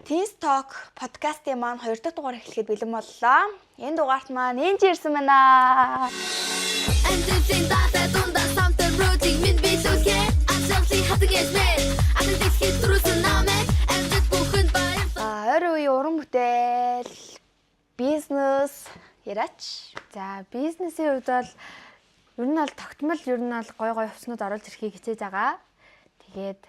Teens Talk подкастын маань 2 дахь дугаар эхлэхэд бэлэн боллоо. Энэ дугаарт маань энэ ирсэн байна. Амьдралын далай дундаа самтар руудыг минь биелүүлэхээ Ачааллын хатан ээжмээр Атын дэлхийд төрүүлсэн намайг Амьд бүхэнд баярлалаа. А ойр үеийн уран бүтээл, бизнес яриач. За, бизнесийн хувьд бол ер нь бол тогтмол ер нь бол гой гой хувцснууд оруулж ирэхийг хичээж байгаа. Тэгээд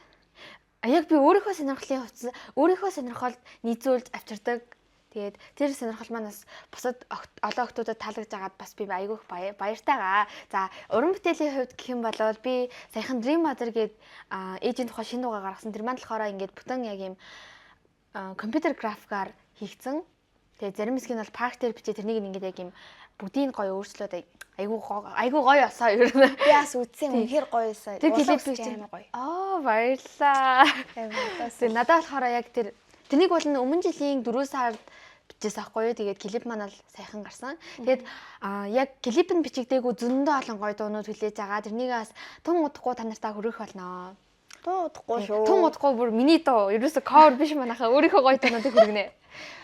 яг би өөрийнхөө сонирхлын хувцас, өөрийнхөө сонирхолд нийцүүлж авчирдаг. Тэгээд тэр сонирхол маань бас бусад олон охтуудад таалагдж байгаад бас би айгүйх баяртайгаа. За, уран бүтээлийн хувьд гэх юм бол би саяхан Dream Mother гээд ээжийн тухай шинэ дугаар гаргасан. Тэр маань болохоор ингээд бүтэн яг юм компьютер графикаар хийгдсэн. Тэгээ зарим хэсгийг нь бол парк дээр бичээ, тэрнийг ингээд яг юм бүгдийг гоё өөрчлөөд айгүй айгүй гоё осоо ер нь. Би бас үзсэн, үнэхээр гоё байсан. Тэр клип чинь амар гоё. Аа, баярлалаа. Тэгээ надад болохоор яг тэр тэрнийг бол өмнө жилийн 4 сард бичээс аахгүй юу. Тэгээд клип маань бол саяхан гарсан. Тэгээд яг клип нь бичигдээгүй зөндөө олон гоё дуунууд хүлээж байгаа. Тэрнийг бас тун удахгүй та нартаа хүргэх болно. Тун удахгүй шүү. Тун удахгүй бүр миний дуу. Ерөөсө cover биш манайхаа, өөрийнхөө гоё дуунуудыг хүргэнэ.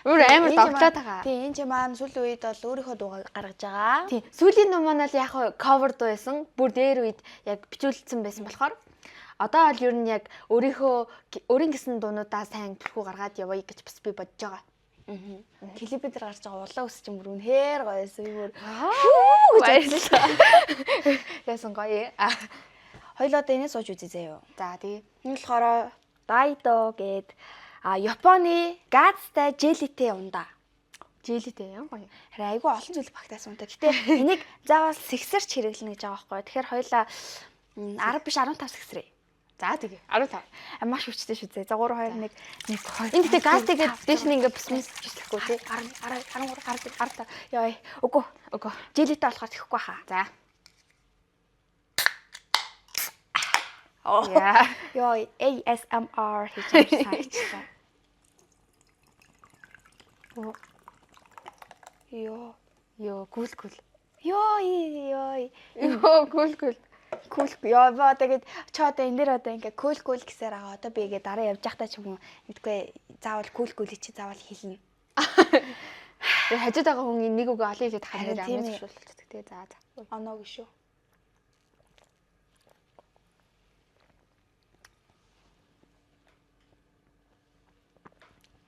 Өөр амар догтлоод байгаа. Тийм, энэ ч маань сүүлийн үед бол өөрийнхөө дуугаа гаргаж байгаа. Тийм. Сүүлийн дуу маань бол яг cover дуу байсан. Бүр дээр үед яг бичүүлсэн байсан болохоор одоо бол ер нь яг өөрийнхөө өөрийн гэсэн дуунуудаа сайн түлхүү гаргаад явъя гэж бас би бодож байгаа. Клип дээр гарч байгаа улаан үс чинь бүр үнэхээр гоё байсан. Би бүр баярлалаа. Яасан гоё. Хоёлоо одоо энийг сууж үзье заяа. За, тий. Энэ болохоор Дайдо гээд Японы газтай желитэй ундаа. Желитэй юм гоё. Харин айгүй олон зүйл багтаасан унтаа. Гэтэ энийг заавал сэгсэрч хэрэглэнэ гэж байгаа байхгүй. Тэгэхээр хоёлаа 10 биш, 15 сэгсрээ. За, тэгээ 15. Маш хүчтэй шүү дээ. За, 3 2 1 1 2. Энэ гэтээ газтай гээд дээш нь ингээ бус мэс жилэхгүй тий. 10 10 13 14 15. Йой. Үгүй. Үгүй. Желитэй болохоор тэхгүй хаа. За. Яа. Йой, ASMR хийж байгаа. Йоо. Йоо, cool cool. Йоо, ёо. Йоо, cool cool. Cool. Ёо, би одоо гээд чи одоо энэ дээр одоо ингээ cool cool гэсээр байгаа. Одоо би ингээ дараа явж байхдаа ч юм уу мэдгүй заавал cool cool чи заавал хэлнэ. Тэгээ хажууд байгаа хүн нэг үг олон хэлээд Харин харин тийм амын ээ. зөвшөөрлөлтдөг тий. За за. Оноо гэж шүү.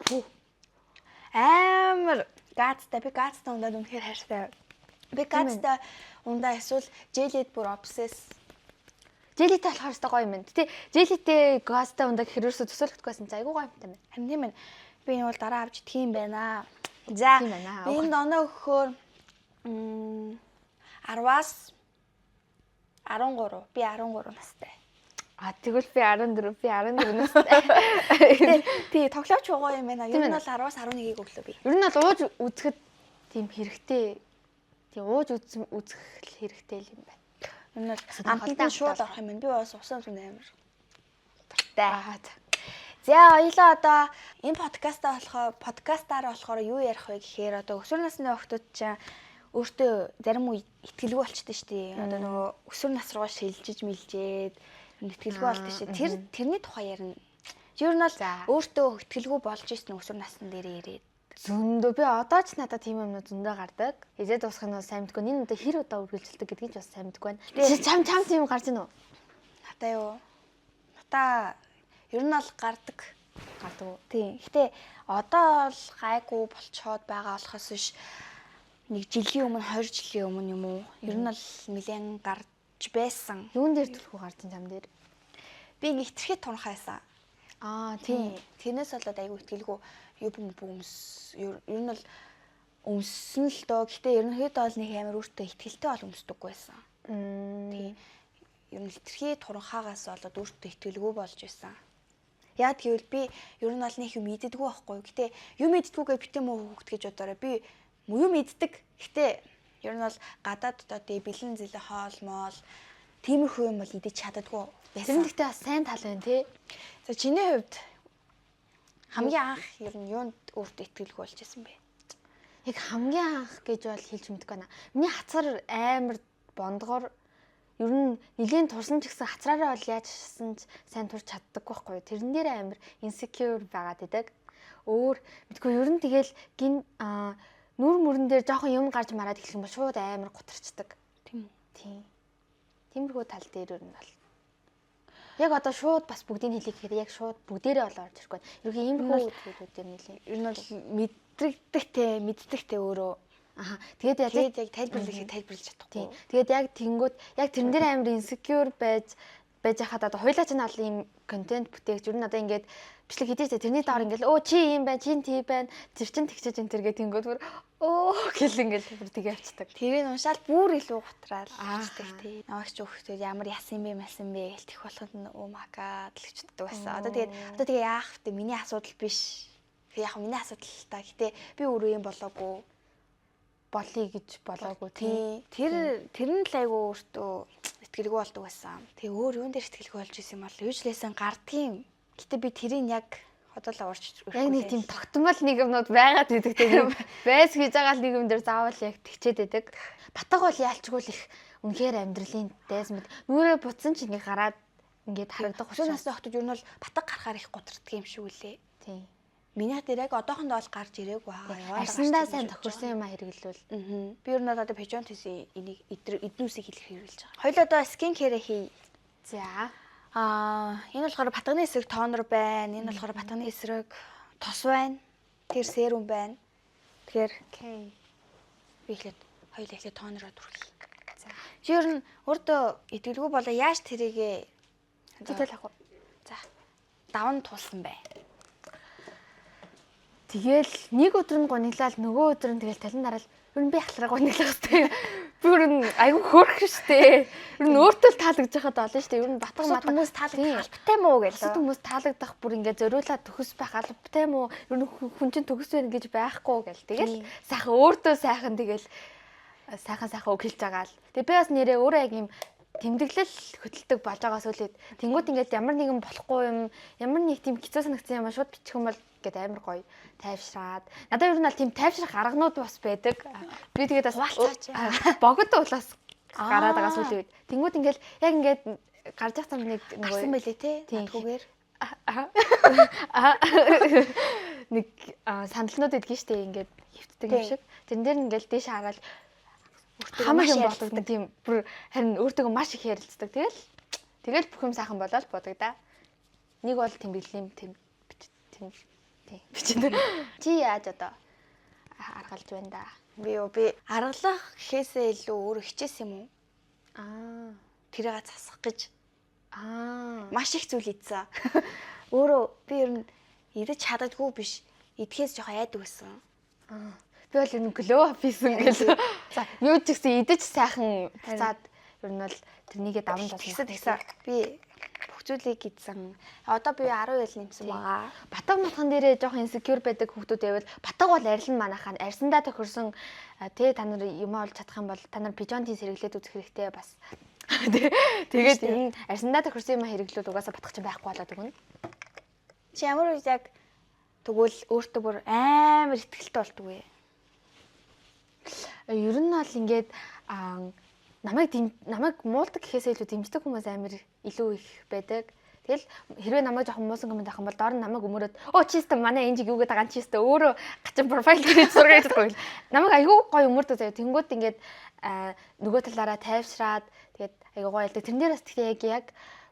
Пүү. Амар газтай, би газтай ундаад үнэхээр хайртай. Би газтай ундаа эсвэл желид бүр obsess. Желитэй болохоор өстой гоё юм байна. Гэтэ желитэй газтай ундаа гэхэр ерөөсө төсөөлөгдөхгүй байсан. За, айгуу гоё юмтай байна. Харин тийм байна. Би энэ бол дараа авч идэх юм байна. За, Тийм байна. би энд оноо өгөхөөр 10-аас 13. Би 13 настай. А, тэгвэл би 14, би 14 настай. Тий, тоглооч байгаа юм байна. Тийм Ер нь байна. бол 10-аас 11-ийг өглөө би. Ер нь бол ууж үзэхэд тийм хэрэгтэй. Тийм, ууж үзэх хэрэгтэй л юм байна. Ер нь бол Сонирхолтой амтанд нь шууд амттай. орох юм байна. Би бас усан сүн амар дуртай. Аа, за. За, хоёлаа одоо энэ подкастаа болохоор подкастаар болохоор юу ярих вэ гэхээр одоо өсвөр насны охтууд чинь өөртөө зарим үе итгэлгүй болчихдээ шүү дээ. Одоо нөгөө өсвөр нас руугаа шилжиж мэлжээд итгэлгүй болдог шүү дээ. Тэрний тухай ярина. Ер нь бол За. өөртөө итгэлгүй болж ирсэн өсвөр насн дээр ирээд. Зөндөө, би одоо ч надад тийм юмнууд зөндөө гардаг. Хизээ дуусах нь бол сайн мэдгүй. Энэ одоо хэр удаа үргэлжилдэг гэдгийг ч бас сайн мэдгүй байна. Чам чам тийм гарч ийн үү? Надаа юу? Надаа ер нь бол гардаг. Гардаг уу? Тийм. Гэтэ одоо бол гайгүй болцоод байгаа болохоос биш, нэг жилийн өмнө, 20 жилийн өмнө юм уу? Ер нь бол нэлээд гарч байсан. Юун дээр түлхүү гарч ин чам дээр? Би ингээ хитрхи тунхайсан. Аа, тийм. Тийм. Тэрнээс болоод айгүй итгэлгүй юу бум бумс ер нь бол өмсөн л доо. Гэтэ ерөнхийдөө бол нэг амар өөртөө итгэлтэй бол өмсдөггүй байсан. Тийм. Ер нь хитрхи туранхаагаас болоод өөртөө итгэлгүй болж байсан. Яад гэвэл би ер нь бол нэг юм иддэггүй байхгүй юу. Гэтэ юм иддэггүйгээ битэн муу хүүхэд гэж бодоорой. Би юм иддэг. Гэтэ ер нь бол гадаад одоо тий бэлэн зэлэн хоол моол тиймэрхүү юм бол идэж чаддаггүй Тэр байсан. нь гэхдээ бас сайн тал байна тий. За, чиний хувьд хамгийн анх ер нь юунд өөртөө итгэлгүй болж исэн бэ? Яг хамгийн анх гэж бол хэлж мэдэхгүй байна. Миний хацар амар бондгор, ер нь нэлийн турсан ч гэсэн хацраараа бол яаж шсэн ч сайн турч чаддаггүй байхгүй юу. Тэрэн дээр амар insecure байгаад идэг. Өөр мэдгүй ер нь тэгэл гин нүр мөрөн дээр жоохон юм гарч мараад эхлэх юм бол шууд амар гутарчдаг. Тийм үү? Тийм. Тиймэрхүү тал дээр ер нь бол яг одоо шууд бас бүгдийг хэлэх гэхээр яг шууд бүгдээрээ бол орж ирэхгүй. Ерөнхий иймэрхүү зүйлүүд дээр нэлээ. Ер нь бол мэдрэгдэх мэддэг те өөрөө. Аха. Тэгээд яаж Тэгээд яг тайлбарлах гэхэд тайлбарлаж чадахгүй. Тийм. Тэгээд яг тэнгүүт яг тэрэн дээр амар insecure байж байж хахад одоо хоёлаа ч нь бол ийм контент бүтээгч ер нь одоо ингээд бичлэг хийдэж тэ тэрний доор ингээд өө чи ийм байна, чи тий байна, тэр чин тэгчэж энэ тэр гэ тэнгүүт бүр өө гэл ингээд бүр тэгээ явцдаг. Тэрийг уншаал бүр илүү гутраал Ааха. явцдаг тий. Намайг ч өгөхтэй ямар ясан бэ, масан бэ гэл тех болоход нь oh my god л гэж боддог байсан. Одоо тэгээд одоо тэгээ яах вэ? Миний асуудал биш. Тэг яг миний асуудал л та. Гэтэ би өөрөө юм болоогүй. Болъё гэж болоогүй тий. Тий. Тэр нь л айгүй өөртөө итгэлгүй болдог байсан. Тэгээ өөр юун дээр итгэлгүй болж исэн юм бол юу ч лээсэн гардгийн. Гэтэ би тэрийг яг одоо л уурч Яг нэг тийм тогтмол нэг юмнууд байгаад идэг тийм байс хийж байгаа л нэг юм дээр заавал яг тэгчээд идэг. Батга бол яалчгүй л их үнэхээр амьдралын дайс мэд нүрээ бутсан ч ингээ гараад ингээд харагдах Өсвөр учраас насны охтууд ер нь бол батга гарахаар их гутардаг юм шиг үлээ. тийм. Миний дээр яг одоохондоо бол гарч ирээгүй байгаа. Явандаа гарч Арсандаа ирнэ сайн гэж бодож тохирсон юм а хэрэглүүл. байгаа. Мгм. Би ер нь бол одоо пижон төсөө энийг эднүүсийг хэлэх хэрэглэж байгаа. Хоёул одоо skin care хий. За. Энэ болохоор батганы эсрэг toner байна. Энэ болохоор батганы эсрэг тос байна. Тэр serum байна. Тэгэхээр Окей. би эхлээд хоёул эхлээд toner оо түрхье. За. Чи ер нь өөртөө итгэлгүй болоо яаж тэрийгэ Чи тэл ах уу? За. Даван тулсан бай. Тэгэл нэг өдөр нь гуниглал нөгөө өдөр нь тэгэл талан дараал ер нь би ахлараа гуниглах хэрэгтэй. Би ер нь айгүй хөөрөх штэ. Ер нь өөртөө л таалагдж байхад олон штэ. Ер нь батга Бусад мадга хүмүүс таалагдах албатай мó Бусад гэлээ. хүмүүс таалагдах бүр ингээ зориулаад төгс байх албатай юм уу? Ер нь хүн чинь төгс байна гэж байхгүй гэл. Тэгэл сайхан өөртөө сайхан тэгэл сайхан сайхан үг хэлж байгаа л. Тэгээ би бас нэрээ өөрөө яг юм тэмдэглэл хөтэлдэг болж байгаа сүлээд тэнгууд ингээд ямар нэгэн болохгүй юм ямар нэг тийм хэцүү санагдсан юм шууд бичих юм бол ингээд амар гоё тайвшраад надад ер нь бол тийм тайвшрах арганууд бас байдаг. Би тэгээд бас Хуваалцаач. Богд улаас гараад байгаа сүүлийн үед. Тэнгууд ингээд яг ингээд гарч явах зам нэг Гарсан байлээ те. Тийм. Натгүйгээр. Аа. Нэг сандалнууд идэгэн штэ ингээд хөвтдөг юм Тийм. шиг. Тэрэн дээр ингээд дээш хараад Өөртөө хамаг маш юм ярилцдаг. болдог тийм бүр харин өөртөө маш их ярилцдаг. Тэгэл бүх юм сайхан болоод бодог да. Нэг бол тэмдэглэлийн тэм тэм тийм бичнэ. Чи яаж одоо аргалж байна да? Би юу би аргалах гэхээсээ илүү өөрөө хичээсэн юм уу? Аа. Тэрийг засах гэж Аа. маш их зүйл ийдсэн. Өөрөө би ер нь идэж чаддаггүй биш. Идэхээс жоохон айдаг байсан. Аа. Би бол ер нь glow up хийсэн гэл. За, юу ч гэсэн идэж сайхан буцаад ер нь бол тэрнийгээ даван тулна. Тэгсэн тэгсэн. Би бүх зүйлийг идсэн. Одоо би 10 ил нэмсэн байгаа. Батга матхан дээрээ жоохон insecure байдаг хүүхдүүд байвал батга бол арилн манайхаа арьсандаа тохирсон тэ та нар юм олж чадах юм бол та нар пижонтийн сэргэлээд үзэх хэрэгтэй бас. Тэ тэгээд ер нь арьсандаа тохирсон юм хэрэглүүл угаасаа батгах чинь байхгүй болоод өгнө. Чи ямар үед яг тэгвэл өөртөө бүр амар ихтгэлтэй болдгоо вэ? Ер нь бол ингээд намайг намайг муулдаг гэхээсээ илүү дэмждэг хүмүүс амар илүү их байдаг. Тэгэл хэрвээ намайг жоохон муусан коммент авах юм бол доор нь намайг өмөрөөд өө чи өстө манай энэ жиг юу гэдэг байгаа чи өстө өөрөө гачин профайл дээр зураг хийдэг гоё. Намайг айгүй гоё өмөрдөг заяа. Тэнгүүд ингээд нөгөө талаараа тайвшраад тэгээд айгүй гоё ялдаг. Тэрэн дээр бас тэгтээ яг яг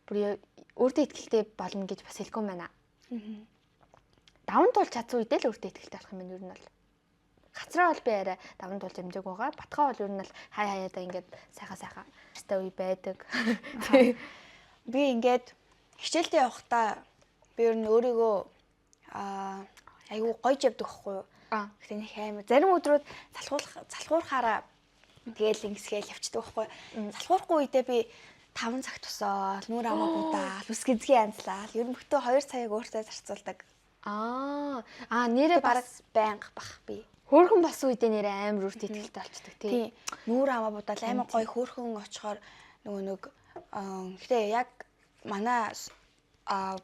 бүр өөртөө ихтэй болно гэж бас хэлэхгүй юм байна. Даван туулж чадсан үедээ л өөртөө ихтэй болох юм байна ер нь бол. Хацраа бол би арай даван туулж амжаагүй байгаа. Батгаа бол ер нь л хай хаяадаа ингээд сайхан сайхан өстэй үе байдаг. Би ингээд хичээлдээ явахдаа би ер нь өөрийгөө айгүй гойж явдаг байхгүй юу? Аа. Гэтэ нэг амар зарим өдрүүд залхуурахаараа тэгэл ингэсгээл явчихдаг байхгүй юу? Залхуурахгүй үедээ би 5 цаг тусаал, нүур амаа будаал, үс гизгий янзлаал. Ер нь бүтэн 2 цагийг өөртөө зарцуулдаг. Аа. Аа нэрээ Бараг бас байнга бах би. хөөрхөн болсон үедээ нэрээ амар өөртөө ихтэй болчдөг тий. Тийм. Нүүр амаа будаал амар гоё хөөрхөн очихоор нөгөө нэг гэтээ яг манай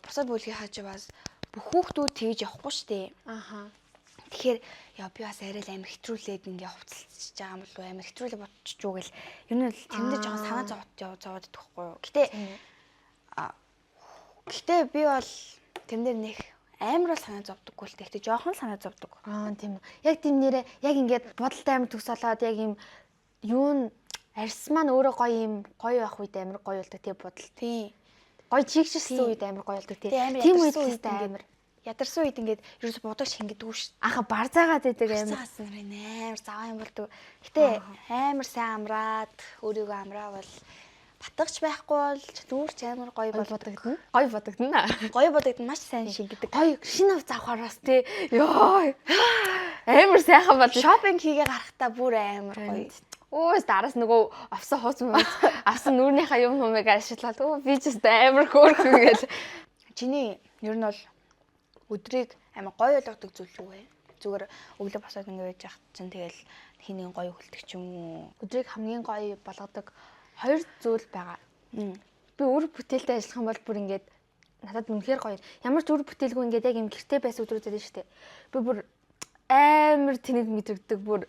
бусад бүлгийн хаж бас бүх хүүхдүүд тэгж явахгүй шүү дээ. Аха. Тэгэхээр яа би бас арай л амар хэтрүүлээд ингээ хувцалцж байгаа юм болов уу амар хэтрүүлээ бодчих юу гэл ер нь л тэрэн дээр жоохон санаа зовоод идэх байхгүй юу. Гэтэ гэтэ би бол тэрэн дээр нэг Амар бол санаа зовдоггүй л дээ. Гэтэ жоохон л санаа зовдөг. Аа тийм үү. Яг тийм нэрээ яг ингээд бодолтой амар төгс болоод яг юм юу н арьс маань өөрөө гоё юм гоё байх үед амар гоё болдог тий бодол. Тийм. Гоё чигшилсэн үед амар гоё болдог тий. Тий, амар Тийм үед ядарсан үед л ингээд амар. Ядарсан үед ингээд ерөөс бодог шингэдэггүй шүү. Аха барзаагаад байдаг амар. Амар нарын амар заваа юм болдог. Гэтэ амар сайн амраад өөрийгөө амраавал батгч байхгүй бол нүүрч амар гоё Гоё болдог. бодогдно. Гоё бодогдно. Гоё бодогдно маш сайн шингэдэг. Гоё шинэ хувц авахар бас тий. Йоо. Амар сайхан болж Шопинг хийгээ гарахтаа бүр амар гоё. Өө дараас нөгөө авсан хууц мууц авсан нүүрнийхаа юм хумыг ашиглаад өө би ч өстой амар хөөрхөн гэл. Чиний ер нь бол өдрийг амар гоё болгодог зүйл юу вэ? Зүгээр өглөө босоод ингэ байж хат чинь тэгэл хин нэгэн гоё хөлдөг ч юм уу. Өдрийг хамгийн гоё болгодог хоёр зүйл байгаа. Мм. Би үр бүтээлтэй ажиллах юм бол бүр ингээд надад үнэхээр гоё. Ямар ч үр бүтээлгүй ингээд яг юм гэрте байсан өдрүүд байдаг шүү дээ. Би бүр амар тэнэг мэдрэгдэг бүр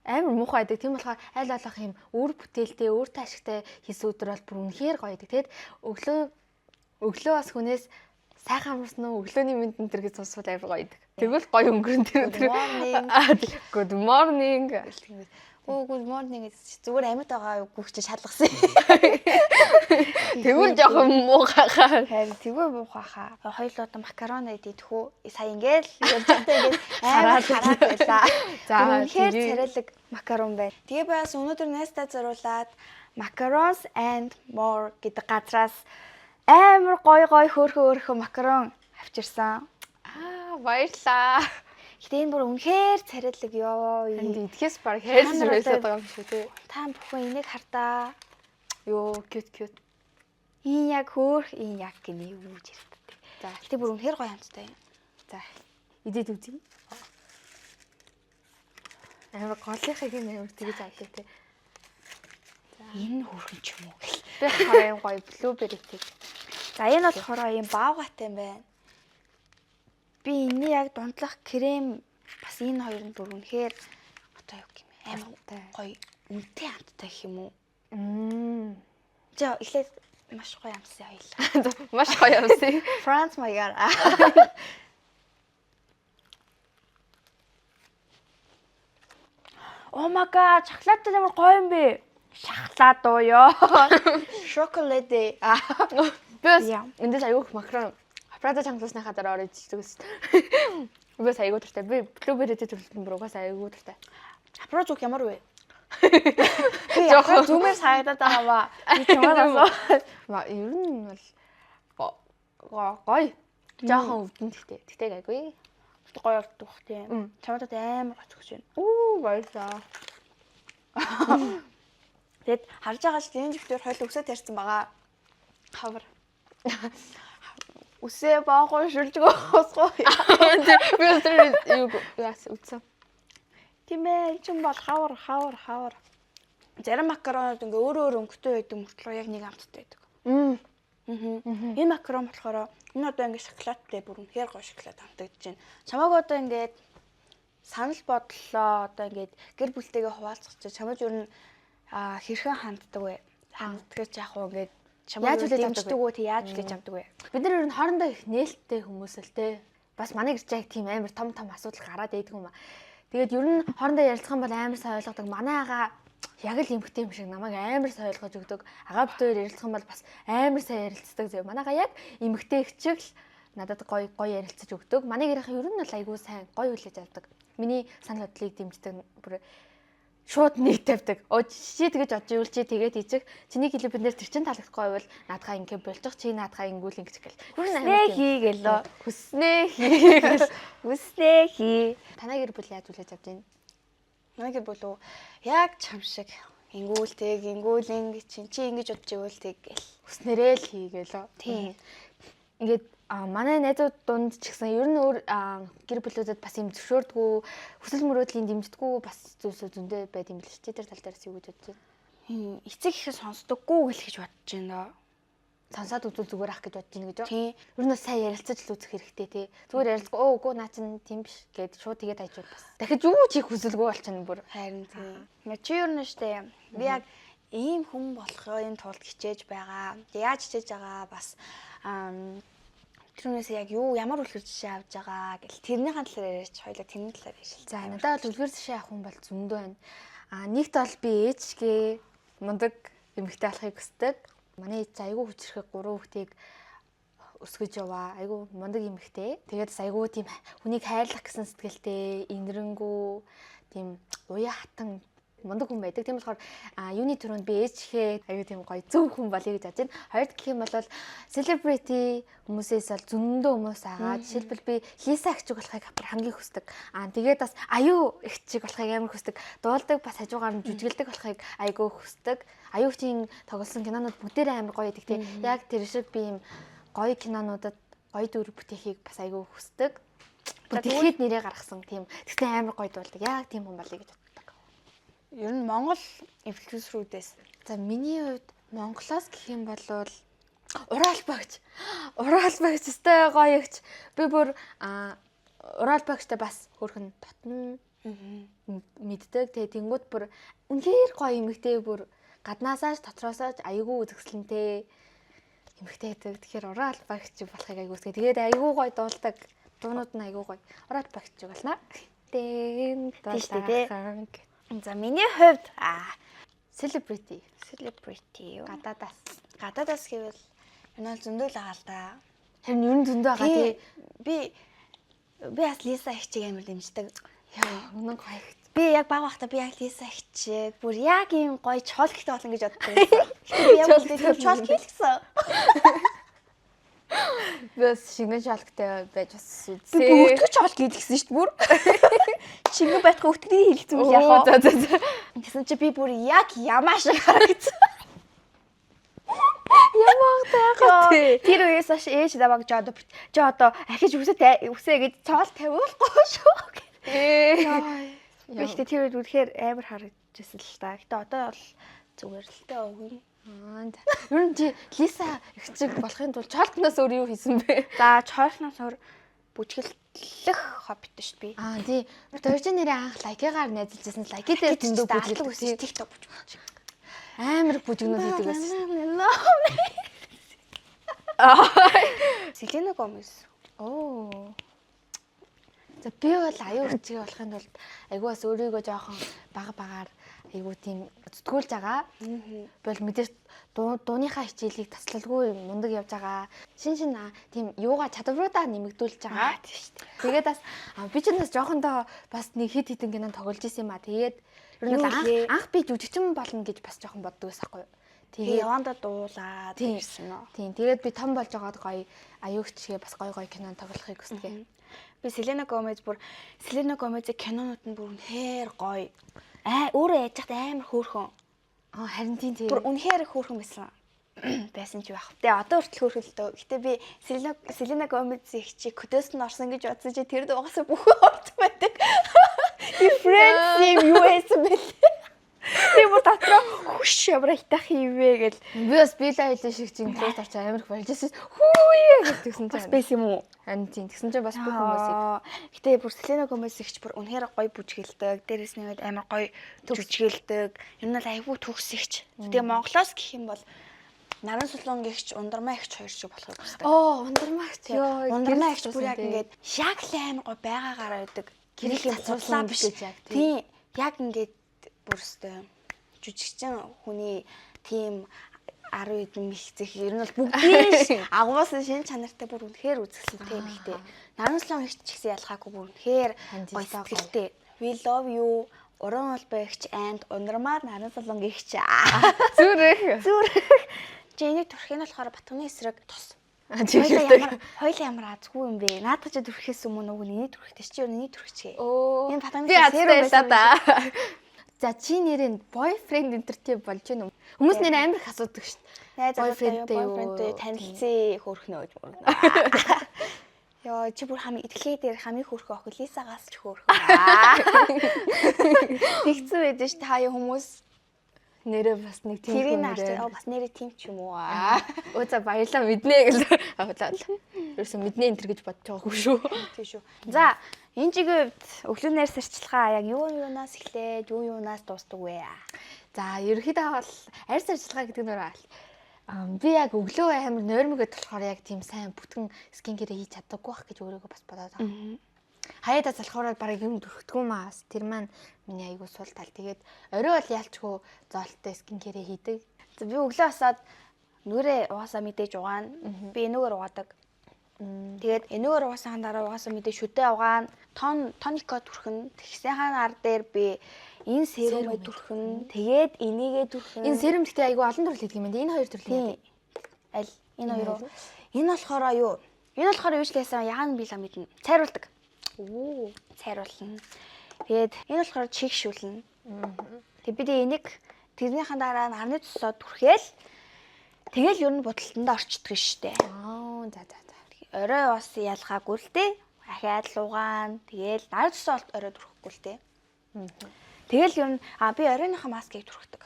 амар муухай байдаг. Тийм болохоор аль болох юм үр бүтээлтэй, өөртөө ашигтай хийсэн өдөр бол бүр үнэхээр гоё байдаг. Тэгэд өглөө бас хүнээс сайхан амарсан уу өглөөний мэнд энэ төр гэж сонсвол амар гоё байдаг. Тэгвэл гоё өнгөрөн тэр Good өдөр. morning. Good morning. Оо good morning гэж чи зүгээр амьд байгаа үгүй чи шалгасан. Тэгвэл жоохон муухай хаа. Харин тэгвэл муухай хаа. Хоёулаа одоо макарон идэх үү? Сая ингээл явж байхдаа ингээд амар хараад байлаа. За, үнэхээр тэгээ. царайлаг макарон байна. Тэгээ бас өнөөдөр найстаа зориулаад macarons and more гэдэг газраас амар гоё гоё хөөрхөн хөөрхөн макарон авчирсан. Аа баярлаа. Гэтэ энэ бүр үнэхээр царайлаг ёо. Энд идэхээс баг хайрлаж Та нар байсан одоо- байгаа юм шиг тий. Та бүхэн энийг хардаа. Йоо, cute cute. Ийн яг хөөх, ийн яг гинэ юу гэж ярьдаг. За. Гэтэ бүр үнэхээр гоё амттай юм. За. Идээд үзье. Амар голынхыг нь амар тэгэж авлаа тий. Энэ хөөрхөн ч юм уу гэл. Би хараа юм гоё blueberry-тэй. За энэ болохоор ийм баавгатай юм байна. Би энэний яг дундлах крем бас энэ хоёр нь бүр үнэхээр одоо юу гэх юм бэ? Амар Амттай. гоё үнэтэй амттай гэх юм уу? Мм. За эхлээд маш гоё амтсан хоёлаа. Маш гоё явсан. Франц маягаар. Oh my god, шоколад ямар гоё юм бэ? Шоколад уу ёо. Шоколад. Би бас Яа. эндээс аягүй их макарон Прада чангалсныхаа дараа орж ичдэг гэсэн. Би бас аягүй дуртай. Би blueberry-тэй төрөлтөн бүр угаасаа аягүй дуртай. Апро зүг ямар вэ? Би жоохон зүмээр саагдаад байгаа ба. Би чамаас асуу. Ма ер нь бол гоё. Жохон өвдөн гэхдээ. Тэгтээ гайгүй. Гоё болдог бах тийм. Мм. Чамдад амар гоц өгч байна. Үу баярлаа. Тэгэд харж байгаа шүү дээ энэ живтээр хойл өсөө тарьсан байгаа. Хавар. Үсээ баахан шүлжгөө усгүй. Би бас тэр юу яас үтсэн. Тийм ээ, чин бол хавар хавар хавар. Зарим макаронууд ингээ өөр өөр өнгөтэй байдаг мөртлөө яг нэг амттай байдаг. Мм. Аа. Энэ макарон болохоор энэ одоо ингээ шоколадтай бүр үнэхээр гоё шоколад амтагдаж байна. Чамааг одоо ингээд санал бодлоо одоо ингээд гэр бүлтэйгээ хуваалцах чинь чамд ер нь хэрхэн ханддаг вэ? Ханддаг ч яг уу ингээд чамайг Яаж хүлээж авдаг вэ? дэмждэг үү? Тий яаж хүлээж авдаг вэ? Бид нар ер нь хоорондоо их нээлттэй хүмүүс л те. Бас манай гэрч яг тийм амар том том асуудал гараад байдаг юм а. Тэгээд ер нь хоорондоо ярилцах юм бол амар сайн ойлгодог. Манай агаа яг л эмхтэй юм шиг намайг амар сайн ойлгож өгдөг. Агаа бид хоёр ярилцах юм бол бас амар сайн ярилцдаг зөө. Манай агаа яг эмхтэй хчиг л надад гоё гоё ярилцаж өгдөг. Манай гэрийнхэн ер нь бол айгүй сайн гоё хүлээж авдаг. Миний санал бодлыг дэмждэг бүр шууд нэг тавьдаг. Оо чи тэгэж бодож ивэл чи тэгээд ичих. Чиний хэлээ бид нэр тэр чин таалагдахгүй байвал наадхаа ингэ болчих. Чи наадхаа ингүүл ингэж гэл. Ер нь Хүснээ хий гэлөө. Хүснээ хий гэл. Хүснээ хий. Танай гэр бүл яаж хүлээж авч байна? Манай гэр бүл үү яг чам шиг ингүүл тэг, ингүүл ингэ чинь чи ингэж бодож ивэл тэг гэл. Хүснээрээ л хий гэлөө. Тийм. Ингээд манай найзууд дунд ч гэсэн ер нь өөр гэр бүлүүдэд бас юм зөвшөөрдгүү, хүсэл мөрөөдлийн дэмждэггүй бас зүйлсүүд зөндөө байд юм бил чи тэр тал дээрс юу гэж бодож байна? Эцэг ихэд сонсдоггүй гэл гэж бодож байна доо. Сонсоод үзвэл зүгээр ах гэж бодож байна гэж юу? Тийм. Ер нь бас сайн ярилцаж л үзэх хэрэгтэй тий. Зүгээр ярилцгүй өө үгүй наа чин тийм биш гэд шууд тэгээд хайжвал бас. Дахиж юу ч хийх хүсэлгүй болчихно бүр. Харин тийм. Мэ чи юу нь штэ. Би яг ийм хүн болохын тулд хичээж байгаа. Яаж хичээж байгаа бас Тэр хүнээс яг юу ямар үлгэр жишээ авч байгаа гэл тэрнийхэн талаар яриач хоёлаа тэрний талаар ярьж. За надад бол үлгэр жишээ авах хүн бол зөндөө байна. А нэгт бол би ээжгээ мундаг эмэгтэй болохыг хүсдэг. Манай ээж айгүй хүчрхэг 3 хүүхдийг өсгөж яваа. Айгүй мундаг эмэгтэй. Тэгээд бас айгүй тийм хүнийг хайрлах гэсэн сэтгэлтэй, инэрэнгүү, тийм уяа хатан мундаг хүн байдаг. Тийм болохоор юуны түрүүнд би ээжхээ айгүй тийм гоё зөв хүн болъё гэж бодож байна. Хоёрд гэх юм бол celebrity хүмүүсээс бол зөндөө хүмүүс байгаа. Жишээлбэл би Лиса эгчиг болохыг хамгийн хүсдэг. Аа тэгээд бас Аюу эгчиг болохыг амар хүсдэг. Дуулдаг бас хажуугаар нь жүжиглдэг болохыг айгүй хүсдэг. Аюу эгчийн тоглосон кинонууд бүгдээрээ амар гоё гэдэг. Тэ яг тэр шиг би юм гоё кинонуудад гоё дүр бүтээхийг бас айгүй хүсдэг. Бүр дэлхийд нэрээ гаргасан тийм. Тэгсэн амар гоё дуулдаг. Яг тийм хүн болъё гэж боддог. Ер нь Монгол influencer үүдээс За миний хувьд Монголоос гэх юм бол Урал багч. Урал багч өстой гоё эгч. Би бүр Урал багчтай бас хөөрхөн дотн мэддэг. Тэгээ тэнгууд бүр үнэхээр гоё эмэгтэй бүр гаднаасаа ч дотроосоо ч айгүй үзэсгэлэнтэй эмэгтэй гэдэг. Тэгэхээр Урал багч болохыг айгүй хүсдэг. Тэгээд айгүй гоё дуулдаг. Дуунууд нь айгүй гоё. Урал багч болно. Тэн Тийм шүү дээ, дуулах. За миний хувьд Celebrity celebrity юу? гадаадаас. Гадаадаас гэвэл энэ бол зөндөө л байгаа л да. Харин ер нь зөндөө байгаа тий. Би би бас Лиса эгчийг амар дэмждэг. Яа, үнэн гоё их. Би яг бага байхдаа би яг Лиса эгчийг бүр яг ийм гоё чолктой болно гэж боддог байсан. Гэтэ би яг үндэ тийм чолк хийлгсэн. Би бас шингэн шалгтай байж бас Би бүр өтгөж чолк хийлгсэн шүү дээ бүр. Шингэн байтгаа өтгөний хийлгсэн үл яг За уу. за за. Тэгсэн чи би бүр яг ямаа шиг харагдсан. Ямаатай яагаад тий. Тэр үеэс хойш ээж намайг жоо одоо жоо одоо ахиж үсээ үсээ гэж цоол тавиулахгүй шүү. Ээ. Би ихтэй тэр үед үнэхээр амар харагдчихсан л та. Гэтэ одоо бол зүгээр л дээ өгнө. Аа. за. Ер нь чи Лиса эгчиг болохын тулд чолкноос өөр юу хийсэн бэ? За чоолноос өөр бүжгэлэх хоббитой шүү дээ би. Аа тий. Бид хоёр чинь нэрээ анх лайкигаар найзалжсэн. Лайки дээр зөндөө алдаг бүжгэлдэг. үсэж TikTok бүжгэлж. Амар бүжгнүүд хийдэг байсан. Селена Гомес. Оо. За би бол аюу эгчиг болохын тулд айгүй бас өөрийгөө жоохон бага багаар айгүй тийм зүтгүүлж байгаа. Би бол мэдээж дууныхаа хичээлийг таслалгүй мундаг явж байгаа. Шин шин тийм юугаа чадваруудаа нэмэгдүүлж байгаа. Тийм шүү дээ. Тэгээд бас би ч бас жоохондоо бас нэг хит хитэн кино тоглож исэн юм а. Тэгээд ер нь Юу бол анх лээ? анх би жүжигчин болно гэж бас жоохон боддог байсан байхгүй юу. Тэгээ Тэгээд явандаа дуулаад Тийм. ирсэн үү? Тийм. Тэгээд би том болж байгаад гоё аюугчгээ бас гоё гоё кино тоглохыг хүсдэг. Би Селена Гомез бүр Селена Гомезийн кинонууд нь бүр үнэхээр гоё. Аа өөрөө яаж яхад амар хөөрхөн. Аа харин тийм тийм. Бүр үнэхээр хөөрхөн байсан. Байсан ч байх. Тэгээ одоо хүртэл хөөрхөн л дөө. Гэтэ би Селена Гомезийн эгчийг көдөөс нь орсон гэж бодсон чи тэр дугаас бүхэн орсон байдаг. Би Friends юм юу байсан бэлээ. Би бүр дотроо хүш ямар хитах юм бэ гэл Би бас Билли Айлиш шиг чинь клуб орч амар их болж ирсэн. Хүүе гэж тэгсэн бас чинь. байсан юм уу? Харин тийм тэгсэн чинь бас бүх хүмүүсийг Гэтэ бүр Селена Гомез эгч бүр үнэхээр гоё бүжгэлдэг. Дээрээс нь амар гоё жүжигэлдэг. Ер нь л айгүй төгс эгч. Тэгээ Монголоос гэх юм бол Наран Сулуун гэгч, Ундармаа эгч хоёр шиг болохыг хүсдэг. Оо, ундармаагч ёо. Ундармаа эгч бүр яг ингээд яг л амар гоё байгаагаараа байдаг. Гэрэл Гэрэл цацруулсан худлаа биш гэж яг тийм. Тийм. Яг ингээд бүр өстэй жүжигчин хүний тийм 10 хэдэн михцэх ер нь бол бүгдийн агуулсан шин чанартай бүр үнэхээр үзэсгэлэнтэй юм ихтэй. Наран Сулуун эгч ч гэсэн ялгаагүй бүр үнэхээр гоё сэтгэлтэй. We love you Уран улбай эгч and Ундармаа Наран Сулуун гэгч. Зүрх. Зүрх. Чи энийг төрхийн нь болохоор Батганы эсрэг тус. Чиглэлтэй. Хоёлаа ямар азгүй юм бэ? Наадах чи төрхөөс өмнө уг нь энийг төрхтэй чи юу энийг төрхчихээ. Оо. Энэ Батганы Би эсрэг азтай байсан байлаа да. За чи нэрээ boyfriend энтертэй болж гэнэ үү? Хүмүүс нэрээ амар их асуудаг шүү дээ. Найз Boyfriend-тэй юу? boyfriend-тэй танилцъя хөөрхнөө гэж мөргөнө. Йоо чи бүр хамгийн итгэхээ дээр хамгийн хөөрхөн охин Лисагаас ч хөөрхөн. Тэгсэн байдаг ш та юу хүмүүс Нэрээ бас нэг тийм тэрийг хүн харж нэрээ. аа бас нэрээ тийм ч юм уу. Өө за баярлалаа мэднэ гэл. Авлаа. Ерөөсөн мэднэ энэ төр гэж бодож байгаагүй шүү. Тийм шүү. За энэ жигийн хувьд өглөө найр сарчилгаа яг юу юунаас эхлээд юу юунаас дуустдаг вэ? За ерөнхийдөө бол арьс арчилгаа гэдэг нь Би яг өглөө амар нойрмогэд болохоор яг тийм сайн бүтгэн skin care хийж чаддаггүй байх гэж өөрийгөө бас бодоод байгаа. Хаяада залхуураад бараг юм түрхдэггүй маа бас. Тэр маань миний айгүй сул тал. Тэгээд орой бол ялчгүй зоолттой skin care хийдэг. За, би өглөө босоод нүрээ угаасаа мэдээж угаана. Би энүүгээр угаадаг. Тэгээд энүүгээр угаасаа дараа угаасаа мэдээж шүдээ угаана. Тонико түрхэн. Тэгсийнхаа ар дээр би энэ serum ээ түрхэн. Тэгээд энийгээ түрхэн. Энэ serum гэхдээ айгүй олон төрөл хийдэг юм байна. Энэ хоёр төрлийн Тийм. Аль энэ хоёр уу? Энэ болохоор юу? Энэ болохоор юу ч лээсэн яагаад би л мэднэ. Цайруулдаг. Оо. Цайруулна. Тэгээд энэ болохоор чигшүүлнэ. Тэгээд би тэгээ энийг тэрнийхэн дараа нарны цусаа түрхээл тэгэл ер нь будалтандаа орчдөг штэ. Аа, за. Орой бас ялгаагүй л дээ. Ахиад л угаана. Тэгэл нар цусаа олт орой түрхэхгүй л дээ. Тэгэл ер нь би оройныхоо маскыг түрхдэг.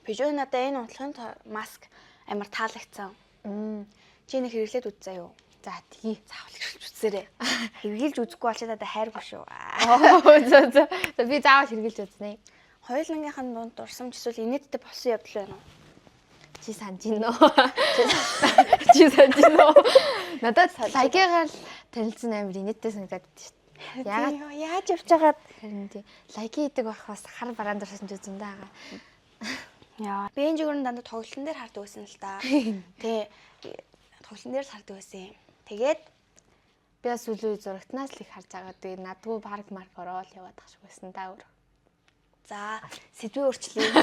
Бижүү надаа энэ унтлахын маск амар таалагдсан. Чи нэг хэрэглээд үзсэн юу? За, тэгье. Заавал хэрэглэж үзсээрэй. Хэрэглэж үзэхгүй бол чи надад хайргүй шүү. Оо, за. За, би заавал хэрэглэж үзнэ. Хоёулангийнх нь дунд дурсамж эсвэл инээдтэй болсон явдал байна уу? Чи санаж гин үү? Чи санаж гин үү? Надад лагигаар л танилцсан амар инээдтэй санагдаад байдаг шүү дээ. Яагаад Яаж явж байгаад харин тий. Лаги хийдэг байх бас хар бараан дурсан ч зөндөө байгаа. Яа. Би энэ жигүүрэн дандаа тоглолтын дээр хардаг байсан л та. Тэ, тоглолтын дээр л хардаг байсан юм. Тэгээд Би бас сүүлийн үе зурагтнаас л их харж байгаа. Тэгээ надгүй парк марк ороод яваад тах шиг байсан та өөр. За, сэдвээ өөрчлөе.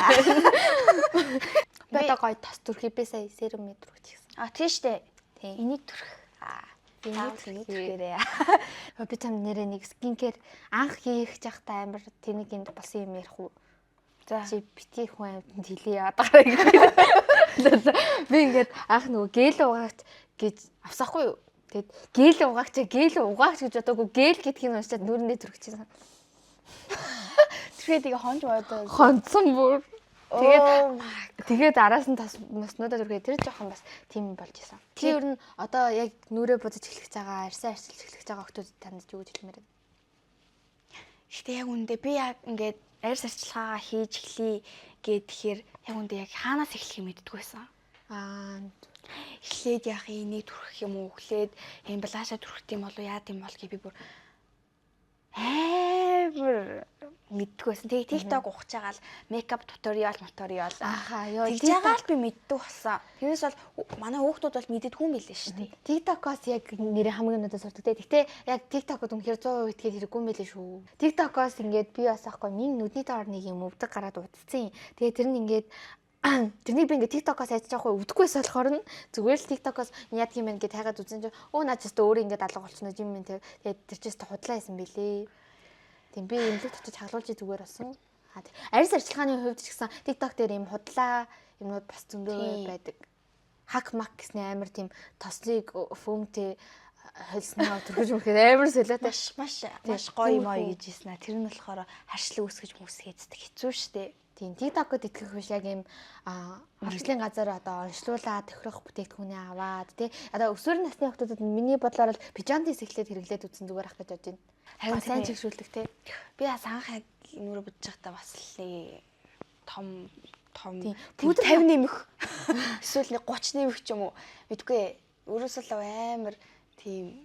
Би одоо гоё тос түрхий, би сая serum ээ түрхэж гисэн. А, тийм штэ. Тийм. Энийг түрх. Аа. Энийг Энийг түрхээ. түрхээрээ. Би чам нэрээ нэг skin care анх хийх жахта амар тэнэг энд болсон юм ярих уу? За. Чи бити хүн амьтанд хэлээ яваад байгаа юм. Би ингээд анх нөгөө гел угаагч гэж авсахгүй юу? Тэгэд гел угаагч, гел угаагч гэж бодоогүй, гел гэдгийг нь уншаад нүрэндээ түрхчихсэн. Түрхээ тэгээ хонж бодоо. Хонцсон бүр. Тэгээд Oh my. тэгээд араас нь тас моснуудаа түрхээ, тэр жоохон бас тийм болж исэн. Чи ер нь одоо яг нүрээ будаж эхлэх гэж байгаа, арьсаа арчилж эхлэх гэж байгаа охтууд танд юу гэж хэлмээр байна? Гэтэ яг үндэ би яг ингээд арьс арчилгаагаа хийж эхлэе гэхээр яг үндэ яг хаанаас эхлэх юм мэддэггүй байсан. Эхлээд яах юм, энийг түрхэх юм уу? Эхлээд юм blush аа түрхэх юм болов уу? Яа гэм бол гэ би бүр амар мэддэггүй байсан. Тэгээ TikTok ухаж байгаа л makeup tutorial tutorial. Ахаа ёо, Тэгж байгаа л би мэддэг болсон. Тэрнээс бол манай хүүхдүүд бол мэддэггүй юм билээ шүү дээ. TikTok-оос яг нэрээ хамгийн надад сурдаг те. Гэтэ яг TikTok-од үнэхээр 100% итгэл хэрэггүй юм билээ шүү. TikTok-оос ингээд би бас аахгүй минь нүдний доор нэг юм өвдөг гараад удцсан. Тэгээ тэр нь ингээд тэрнийг би ингээд TikTok-оос айж байгаа өвдөггүйс болохоор нь зүгээр л TikTok-оос яадаг юм бэ гэж хайгаад үзсэн чинь өө наа ч өстө өөрөө ингээд алга болчихно юм юм те. Тэгээд тэр чинь өстө худлаа байсан билээ. Тийм, би эмнэлэгт очиж хаглуулж зүгээр болсон. А тий. Арьс арчилгааны хувьд ч гэсэн TikTok дээр юм худлаа юмнууд бас зөндөө байдаг. Хак мак гэсний амар тийм тослыг фөмтэй холсноо түрхэж мөрөхөд амар солиотой. Маш маш маш гоё юм аа гэж хэлсэн аа. Тэр нь болохоор харшлаг үсгэж мүсгээддэг хэцүү шттэ. Тийм, TikTok-д итгэх биш, яг ийм мэргэжлийн газар одоо онцлуулаад тохирох бүтээгдэхүүнээ аваад тий. Одоо өсвөр насны охтуудад миний бодлоор л Pigeontes эхлээд хэрэглээд үзсэн зүгээр ах гэж бодож байна. Харин сайн тийм. чигшүүлдэг тий. Би бас анх яг нүрэ будж байхдаа бас л нэг том том Тийм. пудр 50 нэмэх эсвэл нэг 30 нэмэх ч юм уу. Мэдгүй. Өөрөөсөө л амар тийм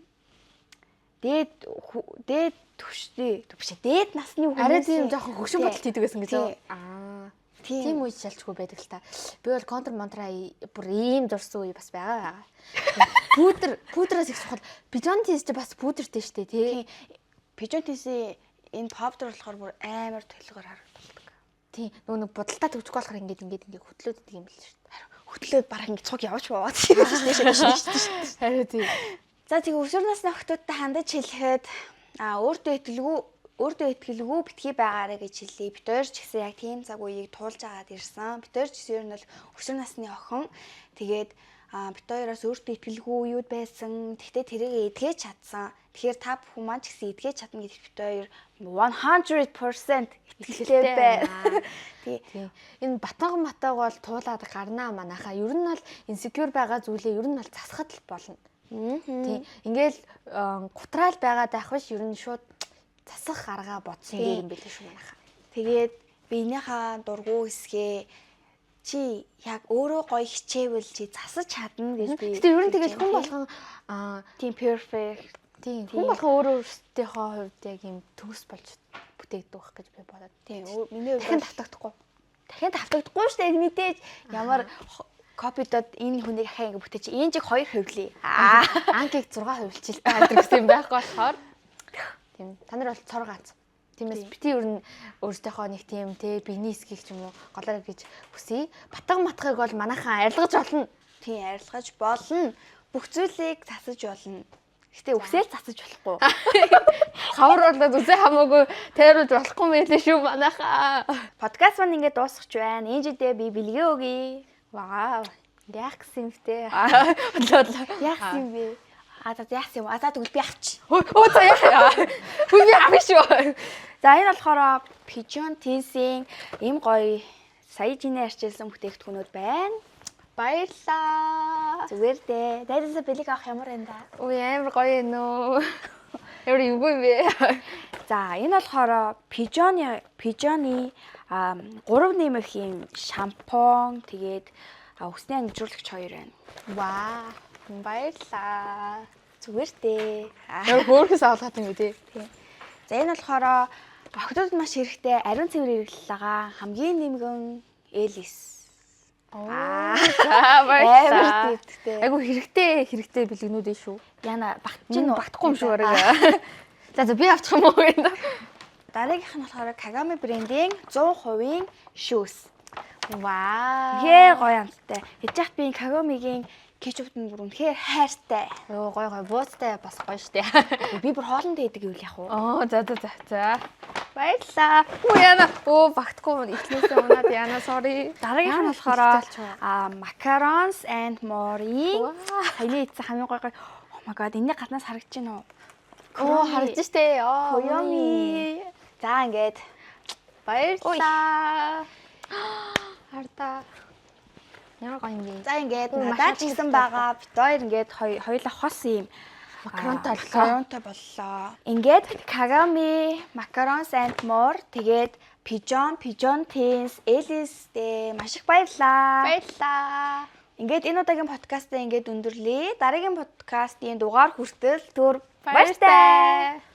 дээд төвштэй биш дээд насны хүмүүс Арай тийм жоохон хөгшин бодолт хийдэг байсан гэж үү? Тийм. Аа. Тийм. Тийм үе шалчгүй байдаг л та. Би бол контр монтра бүр ийм дурсан үе бас байгаа байгаа. Пудраас их чухал. Pigeontes ч бас пудэртэй штэ тий. Тийм. Pigeontes-ийн энэ powder болохоор бүр амар толгоор харагддаг. Тийм. Нөгөө нэг будалтаа төвчгүй болохоор ингээд ингээд ингээд хөтлөөд идэг юм бэл штэ. Хөтлөөд бараг ингээд цуг явж баваад шүү дээ. Харин тийм. За, тэгээ өсвөр насны охтуудтай хандаж хэлэхэд өөртөө итгэлгүй битгий байгаарэ гэж хэлье. Бид хоёр ч гэсэн яг тийм цаг үеийг туулж агаад ирсэн. Бид хоёр ч гэсэн ер нь бол өсвөр насны охин. Тэгээд бид хоёроос өөртөө итгэлгүй үеуд байсан. Тэгтээ тэрийг эдгэж чадсан. Тэгэхээр та бүхэн маань ч гэсэн эдгэж чадна гэдэгт бид хоёр 100% итгэлтэй байна. Тий. Тийм. Энэ батанга матаг бол туулаад гарнаа манайхаа. Ер нь бол insecure байгаа зүйлээ ер нь бол засахад л болно. Тийм. Ингээл гутраал байгаад байх биш, ер нь шууд засах арга бодсон дээр юм билээ шүү манайхаа. Тэгээд биенийхээ дургу хэсгээ Чи яг өөрөө гоё хичээвэл чи засаж чадна гэж би. Гэтэ ер нь тэгэл хүн болгон тийм perfect тийм хүн болгон өөрөө өөрсдийнхөө хувьд яг юм төгс болж бүтээгдэг байх гэж би бодоод. Тийм, миний хувьд дахин давтагдахгүй. Дахин давтагдахгүй шүү дээ. Мэдээж ямар копидод энэ хүнийг ахаа ингэ бүтээч. Энэ чиг 2 хувлээ. Аа, анкиг 6 хувилчил та гэдэг гэсэн юм байхгүй болохоор. Тийм. Та нар бол цор ганц. Тиймээс бити ер нь өөрсдийнхөө нэг тийм те биений эсхийг ч юм уу голоорой гэж хүсье. Батга матгыг бол манайхан арилгаж болно. Тийм, арилгаж болно. Бүх зүйлийг засаж болно. Гэтэ үсээл засаж болохгүй. Хавар болоод үсээ хамаагүй тайруулж болохгүй мэлээ шүү манайхаа. Подкаст маань ингээд дуусах байна. Энжидээ би бэлгээ өгье. Вау. Яах гэсэн юм бэ? Бодлоо. Яах юм бэ? А за яах юм? А за тэгвэл би авч. Өө за яах яа. Хүү би авах шүү. За энэ болохоор Pigeon Teens-ийн ийм гоё сая жинээ арчилсан бүтээгдэхүүнүүд байна. Баярлаа. Зүгээр дээ. Дайдасаа бэлэг авах ямар юм да? Үй амар гоё юм нөө. Ямар эвгүй юм бэ? За энэ болохоор Pigeon-ы 3 нэмэх юм шампунь тэгээд үсний ангижруулагч хоёр байна. Вау. Баярлаа. Зүгээр дээ. Ямар хөөрхөн савлгаад юм бэ те? Тийм. За энэ болохоор охидод маш хэрэгтэй ариун цэвэр хэрэглэл байгаа хамгийн нэмгэн Элис. Аа. За баярлалаа. Амар дийдтэй. Айгу хэрэгтэй бэлгнүүд ээ шүү. Яна багтж Чинь гин үү? багтахгүй юм шүү бараг. За за би авчих юм уу энэ? Дараагийнх нь болохоор Kagami брендийн 100% шүүс. Вау. Үнэхээр гоё амттай. Хэд яхад би Kagami-гийн кетчупт нь бүр үнэхээр хайртай. Йоо гоё гоё бууцтай бас гоё штэ. Би бүр хоолндоо идэг юм яах вэ? Аа за за за за. Баярлалаа. Үу яна. Өө багтахгүй эхлээсээ унаад яна sorry. Дараагийнх нь болохоор macarons and more-ийн саяны идсэн хамгийн гоё гоё. Oh my god, энэний гаднаас харагдаж байна уу? Оо харагдаж штэ. Оо Koyomi. За ингээд Баярлалаа. Хардаа. Ямар гоё юм бэ? За ингээд Маш надад ч олон гэсэн байгаа. Бит хоёр ингээд хоёулаа хос юм Макаронтой боллоо. Макаронтой боллоо. Ингээд Kagami, Macarons and more тэгээд Pigeon Teens, Alice дээ маш их баярлалаа. Баярлалаа. Ингээд энэ удаагийн подкастаа ингээд өндөрлөе. Дараагийн подкастын дугаар хүртэл түр баяртай. Баяртай.